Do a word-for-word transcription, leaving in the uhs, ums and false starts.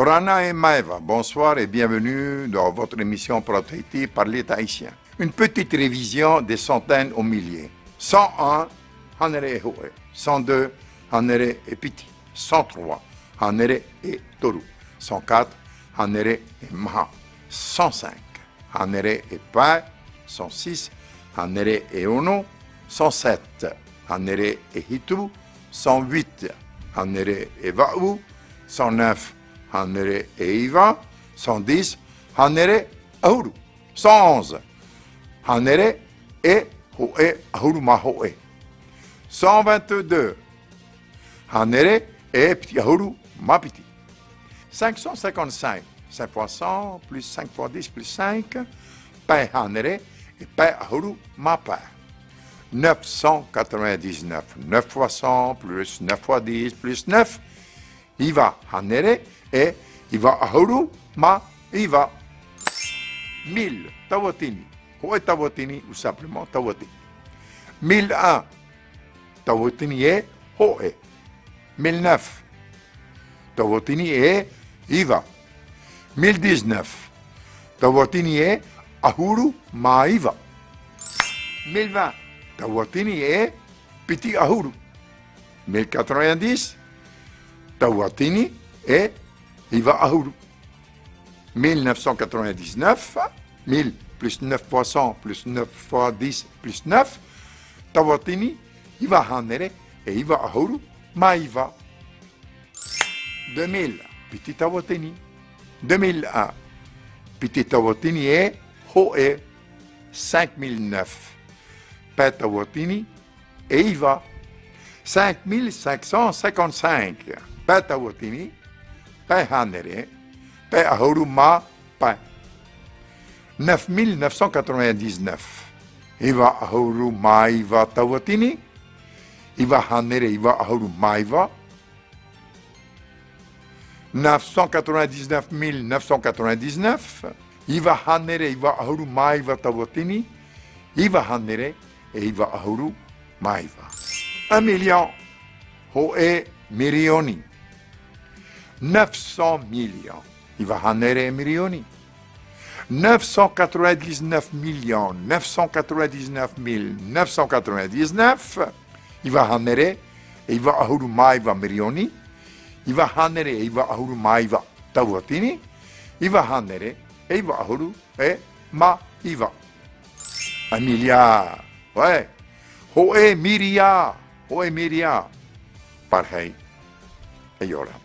Ora na e maeva, bonsoir et bienvenue dans votre émission Parau Tahiti, Parler Tahitien. Une petite révision des centaines au millier. Cent un, hānere e hōʻē. Cent deux, hānere e piti. Cent trois, hānere e toru. Cent quatre, hānere e maha. Cent cinq, hānere e pae. Cent six, hānere e ono. Cent sept, hānere e hitu. Cent huit, hānere e vaʻu. Cent neuf, hānere e iva. Cent dix, hānere ʻahuru. Cent onze, hānere e hōʻē ʻahuru mā hōʻē. Cent vingt-deux, hānere e piti ʻahuru mā piti. Cinq cent cinquante-cinq, cinq fois cent plus cinq fois dix plus cinq, pae hānere e pae ʻahuru mā pae. Neuf cent quatre-vingt-dix-neuf, neuf fois cent plus neuf fois dix plus neuf, iva hānere e iva ʻahuru mā iva. Mille, tauatini. Hōʻē tauatini, ou simplement tauatini. Mille un, tauatini e hōʻē. Mille neuf, tauatini e iva. Mille dix-neuf, tauatini e ʻahuru mā iva. Mille vingt, tauatini e piti ʻahuru. Mille quatre-vingt-dix, tauatini e iva ʻahuru. Mille neuf cent quatre-vingt-dix-neuf, mille plus neuf fois cent plus neuf fois dix plus neuf, tauatini iva hānere e iva ʻahuru mā iva. Deux mille, piti tauatini. Deux mille un, piti tauatini e hōʻē. Cinq mille neuf, pae tauatini e iva. Cinq mille cinq cent cinquante-cinq, pae tauatini, pae hānere, pae ʻahuru mā pae. Neuf mille neuf cent quatre-vingt-dix-neuf, iva ʻahuru mā iva tauatini, iva hānere iva ʻahuru mā iva. Neuf cent quatre-vingt-dix-neuf mille neuf cent quatre-vingt-dix-neuf, iva hānere iva ʻahuru mā iva tauatini, iva hānere e iva ʻahuru mā iva. Un million, hōʻē mirioni. Neuf cents millions, iva hānere e mirioni. Neuf cent quatre-vingt-dix-neuf millions neuf cent quatre-vingt-dix-neuf mille neuf cent quatre-vingt-dix-neuf, iva hānere e iva ʻahuru mā iva mirioni, iva hānere e iva ʻahuru mā iva tauatini, iva hānere e iva ʻahuru e mā iva. Un milliard, ouais. Hōʻē mirioni, hōʻē mirioni. Parahei, ʻia ora.